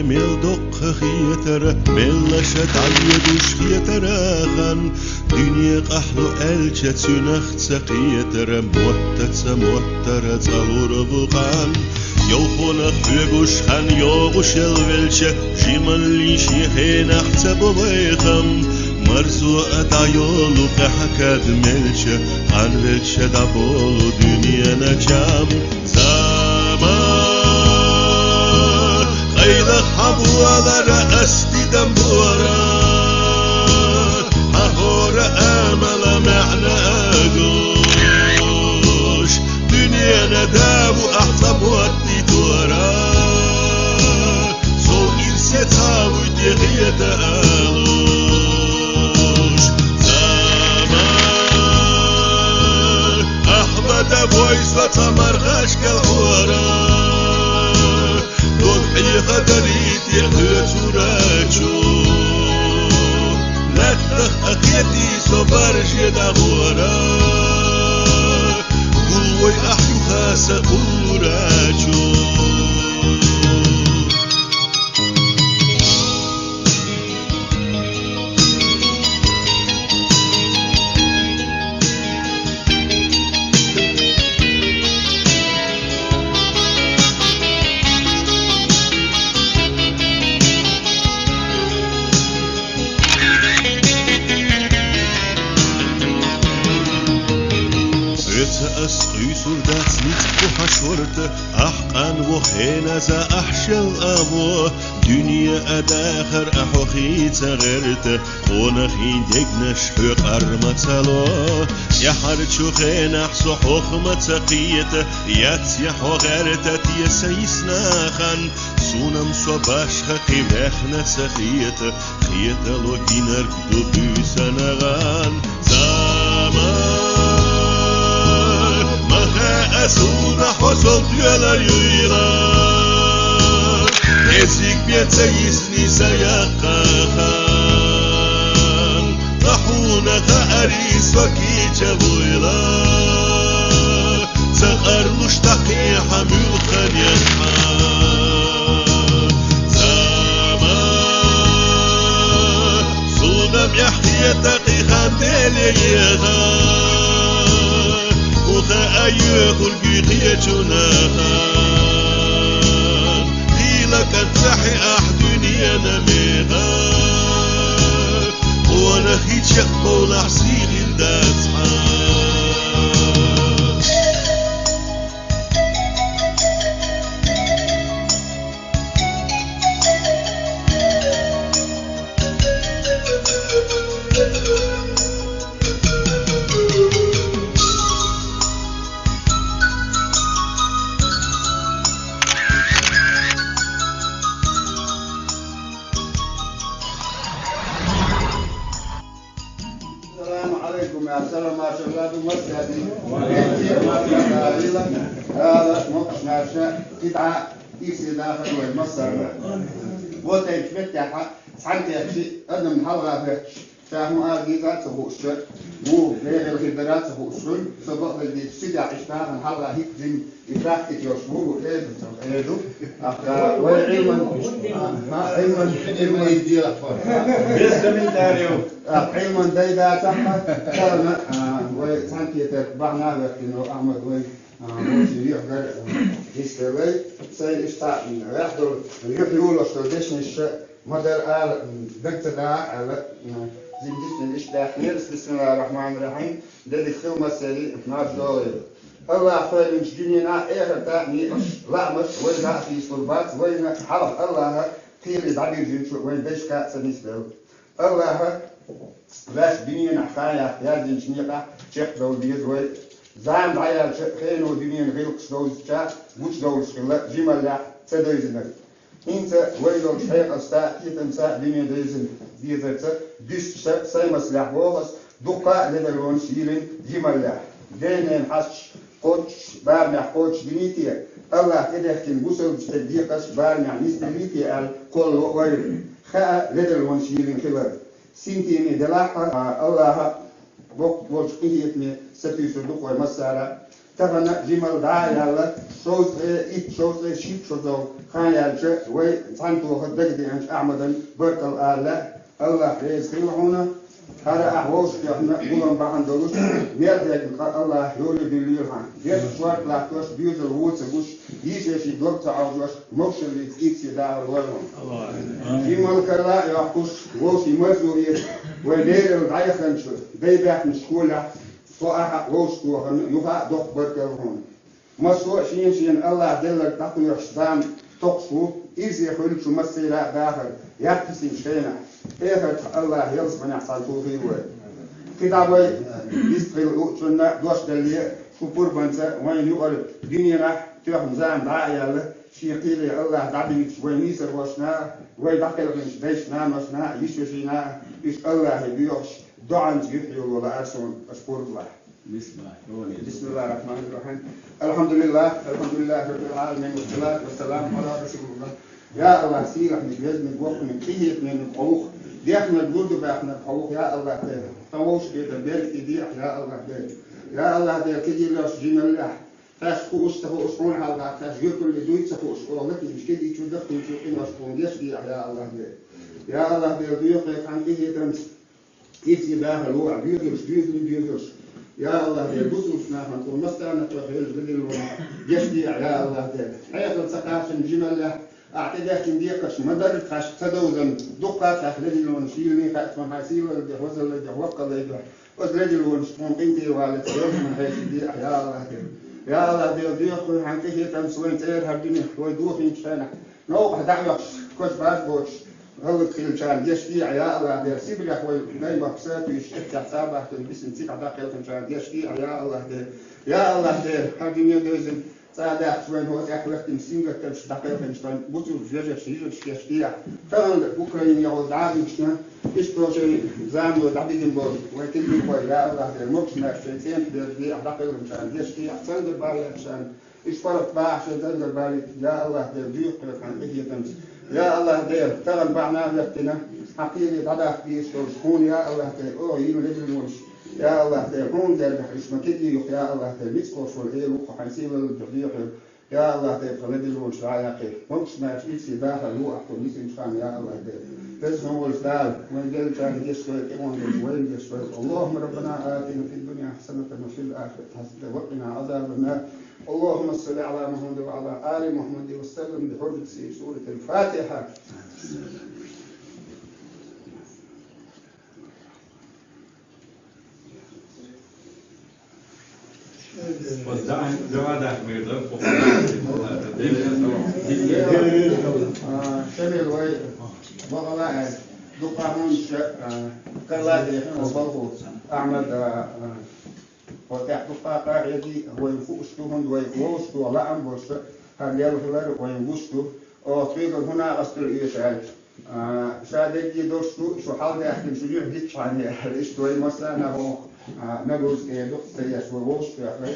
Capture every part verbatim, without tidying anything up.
Мел доккха хетара, меллаша дӀаедуш хетара хан, дуьне къахьлу аьлча, цуьнах ца кхетара, мотта ца моттара цӀа лур бу хан. Йовхонах хьоьгуш хан йогӀушел велча, жималлин шен хенахь ца бо вай хам. Марзо а дӀайолу къаьхьа кад мелча, къанвелча дӀаболу дуьненан чам. Зама, къайлах хьан болара ас дидам бора, хьан хӀора амала маьӀна гуш, дуьненан да ву ахь цӀа мотт дитора. Со ирсе ца вуй тӀехета алуш. Зама, Ахьмада войсла ца мархашкал хьора. Дог хьеха дарий тӀе кхоьцурачу. Лаьттах а кхетий со барже дагӀора. Гул вай ахь юха са кхурачу. Оьца ас къуьйсур дац ницкъ кху хьан шорта, ахь къанво хеназа ахь шел амо, дуьне а дахар а хьо хийца гӀерта, къонахий дегнаш хьоькъар ма ца ло. ТӀаьхьарчу хенахь со хьох ма ца кхета, яц я хьо гӀерта те сан йисна хан, суна-м со башха кхин ваьхна ца хета, кхетало гинарг ду буьйсанагӀан. Зама, ма хаьа суна хьо сол тоьлар юйла. Эзиг бен ца йисни са яккха хан, ткъа хьуна хаарий со кийча вуйла. Ца къарлуш дӀакхехьа муьлхханехь хьан. Зама, суна мехь хета кхин хан Деле еха. Кху хаа йоьхург юй кхечунах. Хийла кӀант ца хье ахь дуьненан меха. Къонахий чекхбовлахь сий хир дац хьан. السلام عليكم يا سلام، ما شاء الله، دو مسجد. قال مقشنا شا، قطعة، إكسي داخل والمصر. Вот أنت متى ح-، حنتي أحكي، أنا من حلقة فيك. Ша хӀун ала деза а ца хууш, муха бегӀал хир дара а ца хууш, со бакъдерг дийцича, иштта хӀун хьалха хӀиттина, и практика йолуш ву, ву, хӀеду, ца хӀеду. Ахьа, вай Ӏилман, а, Ӏилман, Ӏилман, без комментариев. А, Ӏилман дай дацахь, а, вай цхьаьнакхетар бахьана а веттина, Ахьмад, вай, а, вовшийн юьхьгара, а, гӀишлелай, сайн иштта, а, ваьхь долу, юьхь юлуш долу дешнаш, Ма-дарра ала, м, даг ца дахь аьлла, м, зиндичнин иштта даьхнера, бисмиллахир-рахманир-рахим, дерриг хила массерий, марш догӀийла. АллахӀа кхоьллинчу дуьненахь а, эхартахь а некъаш, лаамаш вайна а хийцалур бац, вайна хьалха АллахӀа кхеле дӀабирзинчу вайн дайшка а ца нисделла. АллахӀа ваьш дуьненахь ханехь яздинчу некъахь чекхдовла деза вай. Зама дӀаяьлча, хено дуьненан гӀиллакхаш довзийча, гучудовлуш хилла жималлехь ца девзинарг. ХӀинца вай долчу хьекъалца а, кхетамца а дуьне девзина дезарца дуьстича, сайн масалехь боху ас, дуккха а ледарлонаш йиллина жималлехь. Ден-ненан хьашташ кхоччуш барамехь кхочушдиний те, АллахӀа тӀедехкина бусалба стеган декъаза барамехь нисделлий те аьлла, кхоллало вайна. Хаьа ледарлонаш йиллина хилар. Синтеме делахь а, АллахӀа боккха болчу къинхетаме сатуьйсур ду-кх вай массара а. Тахана жимал дӀа а яьлла, шовзткъе итт, шовзткъе шийтта шо хан яьлча, вай цхьана тоха дагадеанча Ахьмадан баркал ала. Аллахь реза хилва хьуна. ХӀара ахь вовшахтоьхна гулам бахьана долуш, мел дегна къа Аллахь йоле дуьллийла хьан. Дерриг шорта латтош, доьзал вон ца гуш, йийшачий дог ца Ӏовжош, могушаллица ирсе дахар лойла хьуна. Жимал карла а йоккхуш, вовшийн марзо эца, вай леррина дӀаяханчу дай баьхначу школехь, тхо ахьа вовшахтохарна юха а доккха баркал хьуна. Массо а шена-шена Аллахь делларг дӀакхоьхьуш зама токхуш ву, ирсе хуьлучу массеран а дахар, яккхийсинчу хенахь, эхартахь Аллахь ялсаманехь цхьаьна тухийла вай. КхидӀа вай, вистхила луучунна дош далле, шу пурбанца вайна юкъара дуьненахь тоьхна зама дӀа а яьлла, шен кхеле Аллахь дӀабуьйцуш вай нийсархошна а, вай дӀакхелхинчу дайшна-наношна а, йиша-йижаршна а, уьш Аллахье боьхуш, доӀанца юьхь йоло лаьара суна аша пурба лахь. بسم الله. بسم الله الرحمن الرحيم. الحمد لله، الحمد لله رب العالمين، والصلاة والسلام على رسول الله. Я Аллахь, сийлахьниг, везаниг, воккханиг, къинхетамиг Хьо ву-кх, дехнарг, лурду баьхнарг Хьо ву-кх, я Аллахь Дела. Тхан вовшахкхетар беркате де Ахь, я Аллахь Дела. Я Аллахь Дела, кегийрхошна жималлехь, тхаьш хууш ца хууш, хьуна хьалха тхаьш гойтург дуй ца хууш, оха латийначу кегийчу, дахкийначу къиношна тхуна гечде Ахь, я Аллахь Дела. Я Аллахь Дела, доьху хьан къинхетамца, ирсе дахар ло Ахь, доьзалш, доьзале доьзалш. Я Аллахь Дела, бусалба нахана тхуна массарна а тхо хьелаш ледиллонаш гечде Ахь, я Аллахь Дела. Хьехар ца кхаччалц жималлехь, Ахь тӀедехкина декхарш ма-дарра тхаьш ца довзан, дуккха а тхаьш ледиллонаш йиллина хаьа тхуна Хьайн сийлалла де, хӀозалла де, воккхалла де. Оцу ледиллонаш тхуна къинтӀера валлалц ялсамане хьеший де Ахь, я Аллахь Дела. Я Аллахь Дела, доьху хьан къинхетамца вайн цӀера хӀара дуьненахь вай дохийначу хенахь, новкъахь дӀахьоьхуш, коча баж боцуш, хӀаллакьхилчарна гечде Ахь, я Аллахь Дела. Сибрехь вай дай-махка сатуьйсуш, эццехь цӀа бахкина бисина цигахь дӀакхелхинчарна гечде Ахь, я Аллахь Дела. Я Аллахь Дела, хӀара дуьне девзина, цӀа даьккхича вайна хӀокху тӀехь хӀоьттина сингаттамаш дӀакхелхинчу тхан бусалба вежаршна, йижаршна гечде Ахь. Тахана Украинехула дӀа а дуьйцуш, иштта шайн замано дӀабигина болу вайн кегийрхой, я Аллахь Дела, могуш-маьрша шайн цӀенах берзаде Ахь, дӀакхелхинчарна гечде Ахь, цӀандарбаллехьчарна, уьш паргӀат бахьаш шайн цӀандарбалийта, я Аллахь Дела, доьху хьан къинхетамца. Я Аллахь Дела, тахана бахьана а хӀоьттина, хьан кхеле дӀадаккха дезаш долуш хьуна, я Аллахь Дела, оха йина ледиллонаш, я Аллахь Дела, хьуна дерг уьш ма кегий ю-кх, я Аллахь Дела, ницкъ луш волу Эла ву-кх хьо, хьайн сийлалла дуьхьа доьхуьйту. Я Аллахь Дела, тхан ледиллонаш дӀа а яьккхи, могуш-маьрша ирсе дахар ло Ахь тхуна йисинчу ханна, я Аллахь Дела. Веза-воккха волчу Дала вайн деллачарна гечдойла, тӀе ван долчу вайна гечдойла. اللهم ربنا آتنا في الدنيا حسنة وفي الآخرة حسنة وقنا عذاب النار. اللهم صل على محمد وعلى آل محمد وسلم بحرمة سورة الفاتحة. А, Шамил, вай бакъала а, дукха хӀуманаш, а, карладе, хьо балхо, Ахьмад, а, а, хьо тӀехь дукха къахьеги, вайна хууш ду, хӀунда вай вовшахтоха лаам болуш, хӀара лелхилар вайна гуш ду. Оха кхуьйгара хӀун накъосталла оьшу аьлча, а, ша дерриге долуш ду, шу хьалдаьхкина шу юьхь гиччхьана, аьлла, иштта вай массарна а хӀокху, а, нагрузка эр ду-кх ца еш, вай вовшахтоьхна.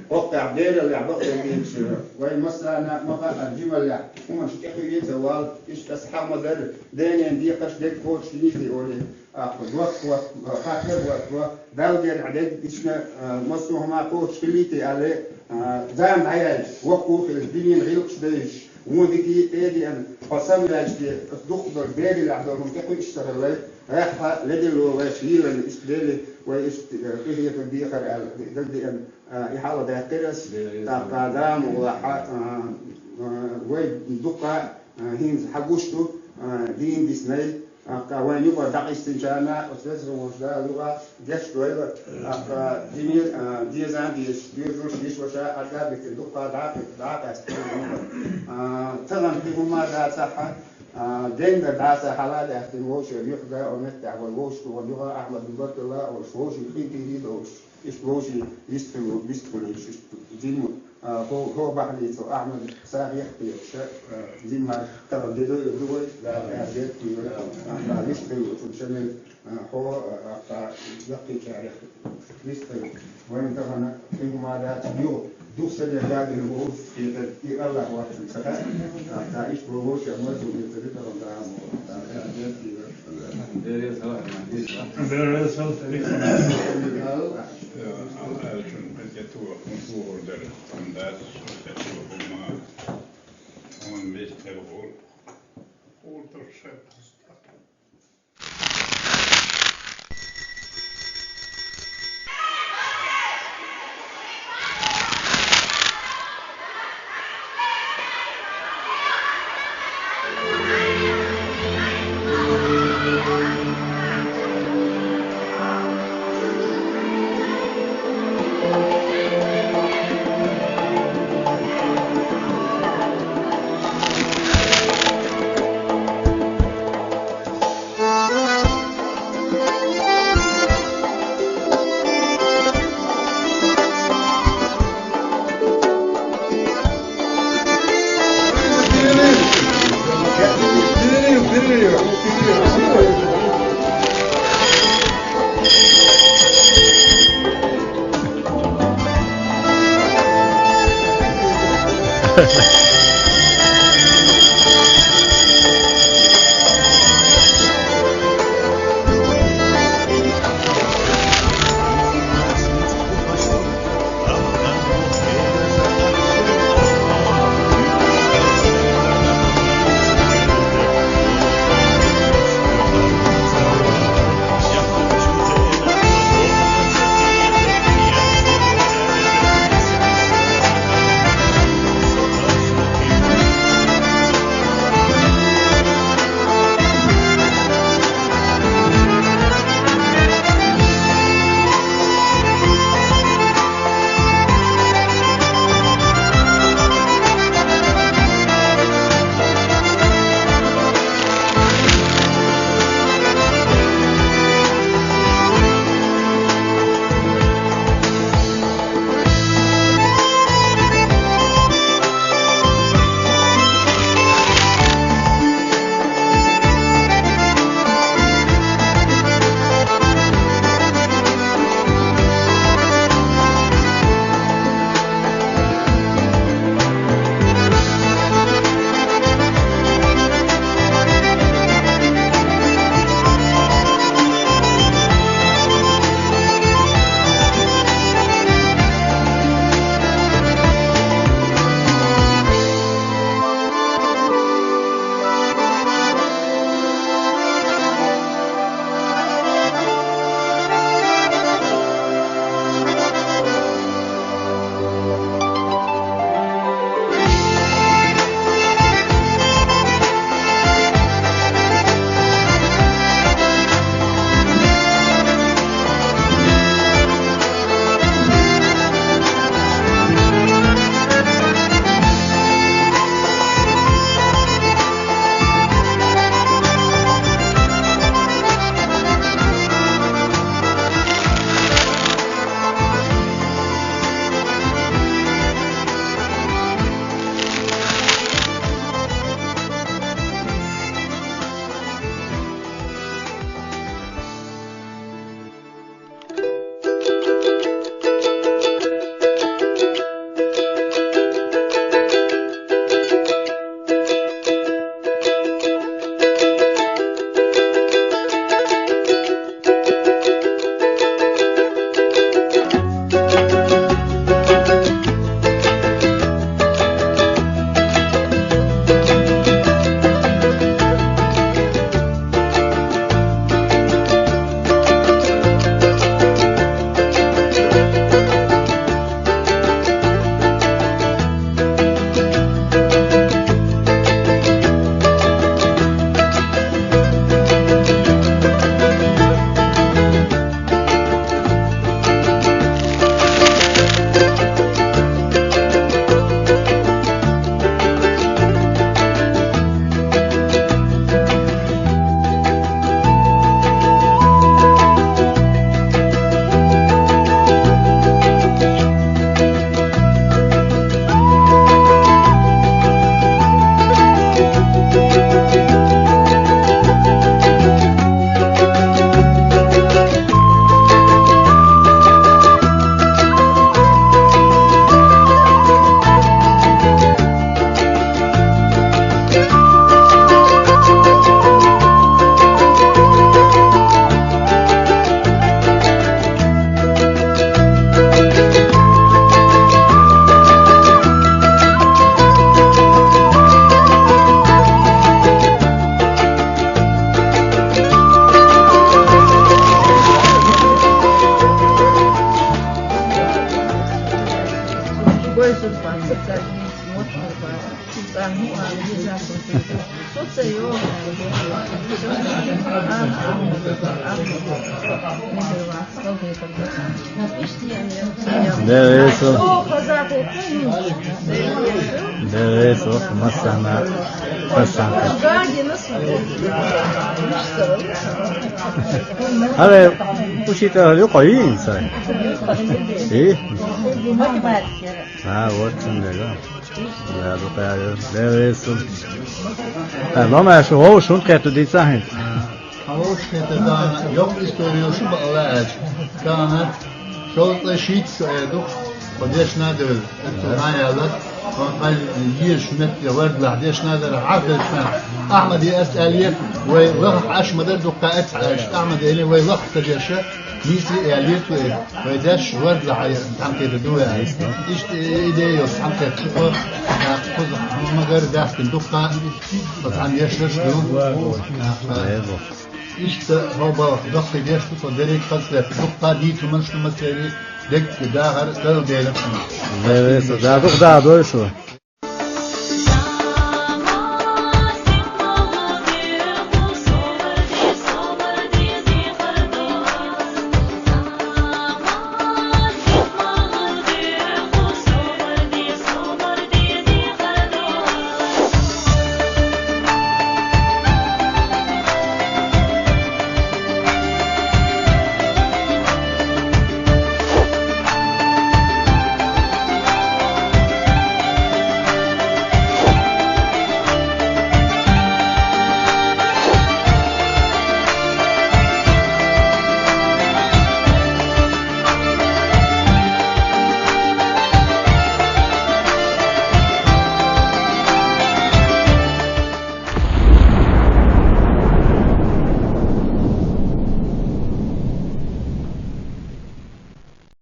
ХӀокху тӀехь бераллехь бакъдерг дийцича, вай массарна а ма хаьа, жималлехь хӀуманаш тӀекхуьу ца вала, иштта аса хьан ма-дарра, денен декхарш дерг кхочушдиний те олий. Аккха, дохко, хаттар а дохко, Далла гергахь дерг дична, а, массо а хӀума кхочуш хилийта аьлла, а, зама дӀаяьлча, воккха а хилча, дуьненан гӀиллакхаш а девзаш, вон дика а, тӀе а деана, хьо самаваьлча, те, оцу дукхах долчу бераллехь долу хӀума тӀекхуьуш ца хилла, гӀеххьа ледарло вайша йийлалла иштта дели, вай иштта, а, къинхетам бехара аьлла, дагадеана, а, и хьал даьккхира ас. ТӀаккха Дала мукъ лахь, а, а, вай дуккха, а, хӀинца хьан гуш ду, а, дийна диснай. ТӀаккха вайн юкъара дӀакъаьстинчарна, оцу везачу волчу Дала юкъа гечдойла. ТӀаккха жимир, а, деза а дезаш, доьзалш йиш ваша, хьажа а битина, дуккха дӀа а, дӀа а къаьстина. А, тахана кхин хӀума дацахь, а, дендара дӀа а ца хьала а даьхкина, вовшийн юьхь га а, меттехь вай вовшахтохарна юха а Ахьмадна баркалла а олуш, вовшийн къинтӀера а долуш. Иштта вовшийн вистхуьлу-, вистхуьлуьйтуш, иштта жимма, а, хӀо-, хӀо бахьанийца Ахьмад сагӀа яккхийтуш, а, жимма тахана де дойур ду вай, Дала аьлла дерг а вай, а, вистхуьлуьйтуш, Шамил, а, хьо, а, а, яккхийчарех вистхуьлу. Вайн тахана кхин хӀума дац юха. Дух санна ягӀийла вовза, и Аллагь вац цаьрца. ТӀаккха иштта вовза, ма зулийтари тӀарам дахьа мо. Берасал тарикъ. Аллахьчун къинтӀера хӀума духур дара, хӀума дац, хӀума мистер гӀур, гӀур дуршат. Дела веза. Дела веза, массанена, массанена. Аре, учитель, юкъа йийна са. И? А, вот цундела. Да, дукха яр. Дела веза. А, номер шу вовшашта хетта дийца хӀинца. Хьан вовшашта хетар дана, йоккха истори ю шу бакъалла аьлча. Дана, шовзткъе шийтта шу аьле ду, тхо дешна а девлла, цу хьаяьлла, ван хьай езаш метте ВордлагӀа дешна а дар, хьаьхадерча хана. Ахьмаде ас аьле, вай лахахь Ӏаш ма дар дукха эцхьа аьлча, Ахьмаде аьле, вай лахахь ца деш, нийса аьле цо, вай дешаш ВордлагӀа цхьаьнакхетар ду вай аьле. Иштта идея йолча цхьаьнакхетача тхо, кхуза хӀама ма гарра даьхкина дукха, тхо цхьаьна дешараш ду. Иштта хьо балха доккхий деш ду, тхо деррига хазахетта, дукха дийца хӀуманаш ду массеран, дегга дахар, Дала Ӏалашдойла шун. Дела веза, да, дукха дӀадойла шу.